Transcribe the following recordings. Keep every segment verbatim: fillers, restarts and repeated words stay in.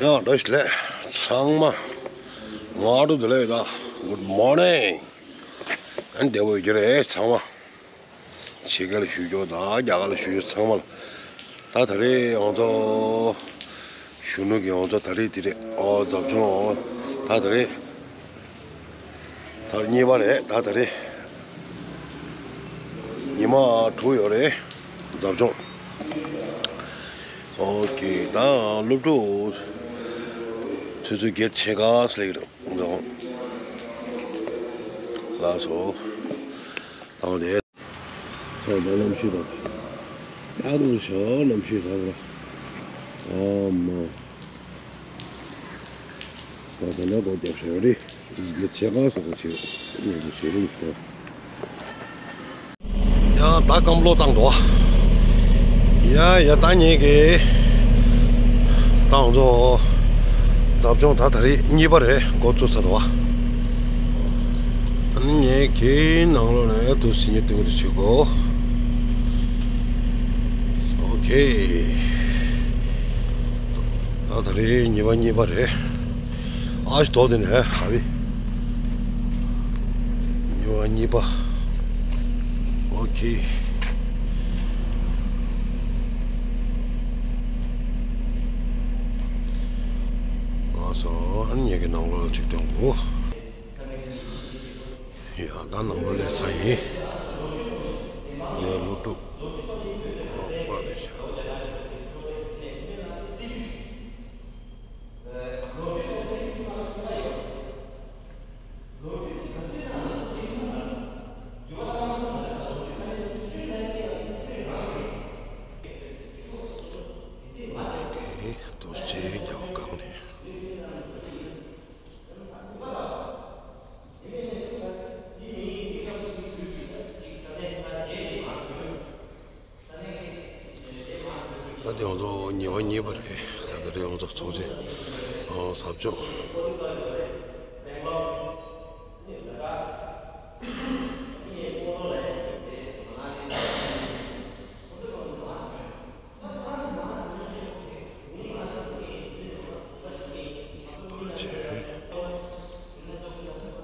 ཡང་བཀྲ་ཤིས་བདེ་ལེགས་ཚང་མ། སྔ་དྲོ་བདེ་ལེགས་དང་Good morning། ཨ་ནི་བདེ་པོ་ཡོད་ཀྱི་རེད་ཚང་མ། ཕྱི་རྒྱལ་ཞུ་རྒྱུ་དང་རྒྱ་གར་ལ་ཞུ་རྒྱུ་ཚང་མ་ལ། ད་ད་རེས་ང་ཚོ་གཞོན་ནུ་གི་ང་ཚོ་ད་རེས་དེ་རེད། ཨོ་འཛབ་སྦྱོང་ད་ད་རེས། ད་རེས་གཉིས་པ་རེད། ད་ད་རེས་ཉི་མ་དྲུག་ཡོད་རེད། འཛབ་སྦྱོང་། ཨོ་ཁེ། ད་སློབ་ཕྲུག་ཆུ་ཚོད་བརྒྱད་ཕྱེད་ཀ་ཙམ་སླེབས་ཀྱི་འདུག་ལགས་སོ། ད་འོ་དེ། ད་ད་གནམ་གཤིས་དང་། ད་དུང་ཤོག་གནམ་གཤིས་དང་བ། ཨ་མ། ད་ད་ལྟ་སྒོ་རྒྱབ་ཤག་རེད། ཡིག་ཆ་གང་སོགས་པ་ཆེ་ངས་ཀྱི་ཞེ་ཡིན་གྱི་ཡ་ད་སྐམ་ལོ་བཏང་འདུག་ཡ་ཡ་ད་ངེད་ཀྱི་བཏང་ཚོ། འཛབ་སྦྱོང་ད་ད་རེས་གཉིས་པ་རེད། འགོ་བཙུགས་ཚར་འདུག་ཨ་ནི་ངེད་ཀྱི་ནང་ལོགས་ནས་དུ་ཕྱི་ཉིན་སྟོན་གྱི་བྱེད་དགོ། ཨོ་ཁེ། ད་ད་རེས་ཉི་མ་གཉིས་པ་རེད། ཨ་ཞིག་དོག་དེ་ནས་ཧ་བི། ཉི་མ་གཉིས་པ། ཨོ་ཁེ། ཨ་སོ་ཨ་ནི་ངེད་ཀྱི་ནང་ལོགས་ལ་ཅིག་སྟོན་དགོ། ཡ་ད་ནང་ལོགས་སླེབས་ཚར་ཡིན། ངའི་སློབ་ཕྲུག་ཨོ་པ་རེད་ཤག་ཨོ་ཁེ། ཐུགས་རྗེ་རྒྱལ་བ་གང་ནས། ད་དེ་ང་ཚོ་ཉི་མ་གཉིས་པ་རེད། ད་ད་རེས་ང་ཚོ་ཚོགས་ཆེན་ཨོ་ཟབ་སྦྱོང་།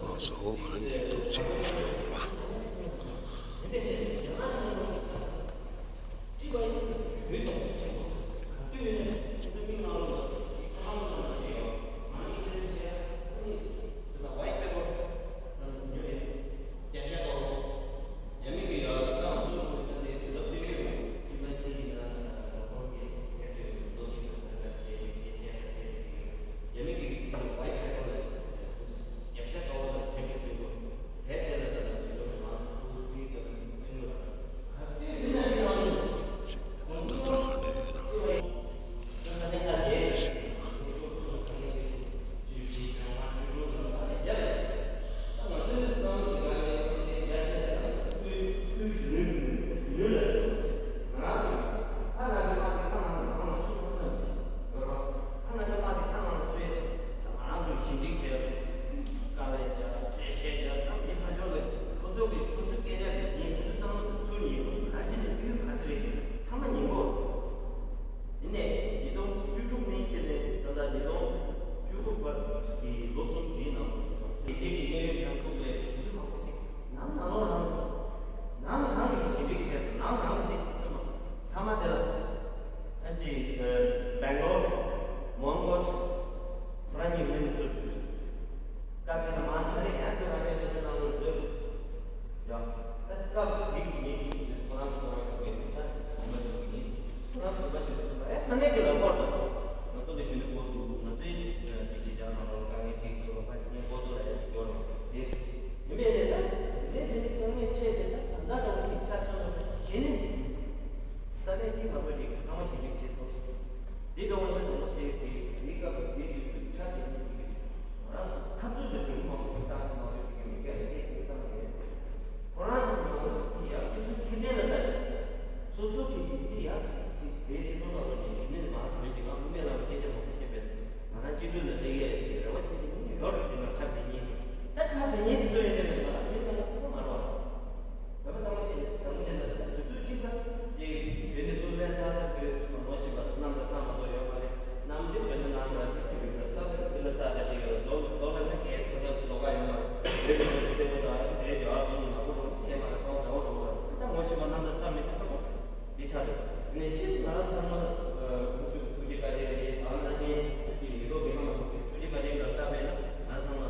ལགས་སོ། ཨ་ནི་ཐུགས་རྗེ་ཆེ། ཆགས་འདུག་ནས་ཕྱིས་སུ་ང་རང་ཚང་མ་ལ་ཁོང་ཚོས་ཐུགས་རྗེ་བཀའ་དྲིན་རེད། ཨ་ན་ཤེན་གྱི་མི་ཐོག་མི་མང་ལ་ཐུགས་རྗེ་བཀའ་དྲིན་ལ་བལྟ་བས་ན་ང་ཚང་མ་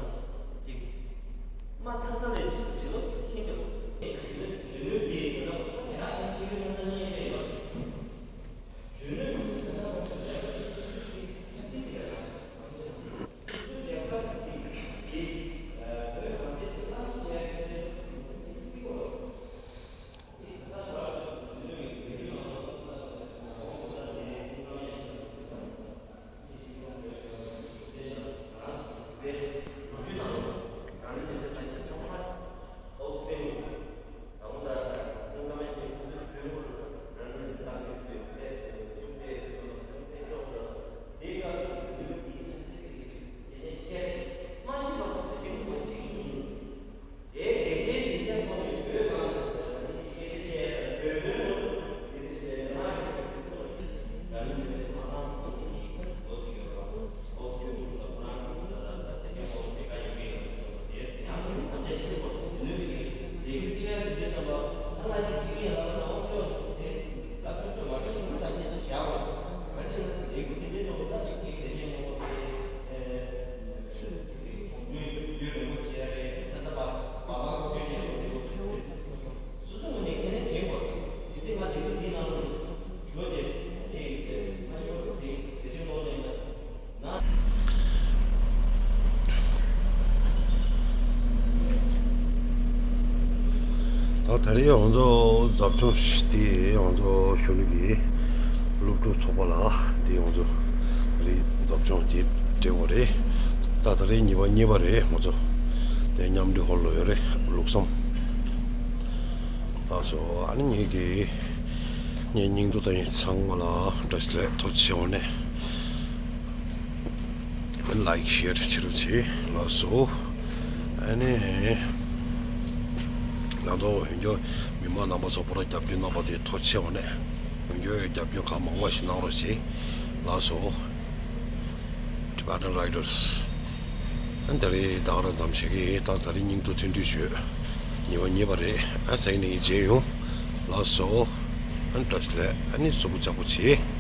ཅིག་མ་ཐག་ས་ལས་ཅིག་ཅིག་ལ་ཤེས་ཀྱི་རེད། གཞོན་ནུ་གཞོན་ནུ་གི་ཡིན་ན་ཡ་ད་ཤེས་ཀྱི་མ་ས་ནི་ཡིན་པས་ཡོད། གཞོན་ནུ་གི་ད་ལྟ་ང་ཚོ་ལས་ཀ་ཆབ་སྲིད་ཀྱི་ཡ་ད་ང་ཚོ་ལས་ཀ་གི་གི་ཨ་བོད་གངས་ཅན་གྱི་ལྷ་མོ་ཞེས་ཡ་གི་ཚེ་ནི་ང་ཚོ་གི་ཀི་གོ། དེའི་སྐབས་སུ་གཞོན་ནུ་གིས་ཆབ་སྲིད་ཀྱི་རིག་གནས་བཤད་མ་ཤེས་པ་དེ་ཚོ་རྒྱུན་དུ་ཅིག་ཡིན། དེའི་གལ་ཆེའི་རྒྱུ་མཚན་ཐོག་ནས་བོད་ནང་ལ་བོད་ཀྱི་སྐད་ཆ་བཤད་བོད་དོན་ལ་དེ་དེ་དེ་ང་ཡི་གེ་སྲོལ་རང་ཉིད་ཀྱི་སེམས་ལ་ཁོང་གི་ཉིན་ཁ་ལོ་གཅིག་ཡོད་པ་ཨོ་ཆོས་ཀྱི་ལ་ཁོ་རང་གི་ད་ལྟ་ད་སེམས་ཀྱི་འོག་ལ་དེ་ག་ཡོད་ཀྱི་ཡོད་པ་སོགས་པ་དེ་ཡང་ཁོང་གི་དམ་བཅའ་ཆེན་པོ་དེ་ནུས་པའི་གེགས་ལས་འགུལ་ཆེ་ཡ་ཟིན་པའི་ཙམ་པ་ད་ང་ཅིག་ཅིག་ཡིན་ལ་ད་ཨོ་ཆོས་དེ་ད་ཁོང་ཚོས་མ་ཁྲིམས་ཀྱི་དམ་བཅའ་ཞིག་བཞག་པ་ག་ཅི་ན་ལས་འགུལ་དེ་འདྲའི་ཐོག་ལ་ད་ཅིག་གེགས་ཟེར་མཁན་ཡོང་བ་དེ། ད་ད་རེས་ང་ཚོ་འཛབ་སྦྱོང་དེ་ང་ཚོ་གཞོན་ནུ་གི་སློབ་ཕྲུག་ཚོགས་པ་ལ་དེ་ང་ཚོ་ད་རེས་འཛབ་སྦྱོང་དེ་སྤྲད་པ་རེད། ད་ད་རེས་ཉི་མ་གཉིས་པ་རེད། ང་ཚོ་དེ་མཉམ་འབྲེལ་ཧོལ་ལ་ཡོད་རེད། ལུགས་བསམ། ལགས་སོ། ཨ་ནི་ངེད་ཀྱི་ངའི་སྙིང་སྟོབས་དང་ཚང་མ་ལ་བཀྲ་ཤིས་བདེ་ལེགས། ཐུགས་རྗེ་ཆེ། འོ་ནས་ལའིཀ་ཤེར་བྱེད་རོགས་བྱེད། ལགས་སོ། ཨ་ནི་ང་ཚོ་འོན་ཀྱང་མི་མང་རྣམ་པ་ཚོ་པོ་ར་རྒྱབ་སྐྱོར་གནང་བ་དེ་ཐུགས་རྗེ་ཆེ། འོ་ནས་འོན་ཀྱང་རྒྱབ་སྐྱོར་གང་མང་མང་ཞིག་གནང་རོགས་བྱེད། ལགས་སོ། Tibetan Riders། ཨ་ད་རེས་ད་ག་རང་ཙམ་བྱེད་ཀྱི་ད་ད་རེས་སྙིང་སྟོབས་ཐོན་དུས་བྱོས། ཉི་མ་གཉིས་པ་རེད། ཨ་གཟའ་ནས་མཇལ་ཡོང་། ལགས་སོ། ཨ་བཀྲ་ཤིས་བདེ་ལེགས། ཨ་ནི་གཟུགས་པོ་ལྕགས་པོ་བྱེད།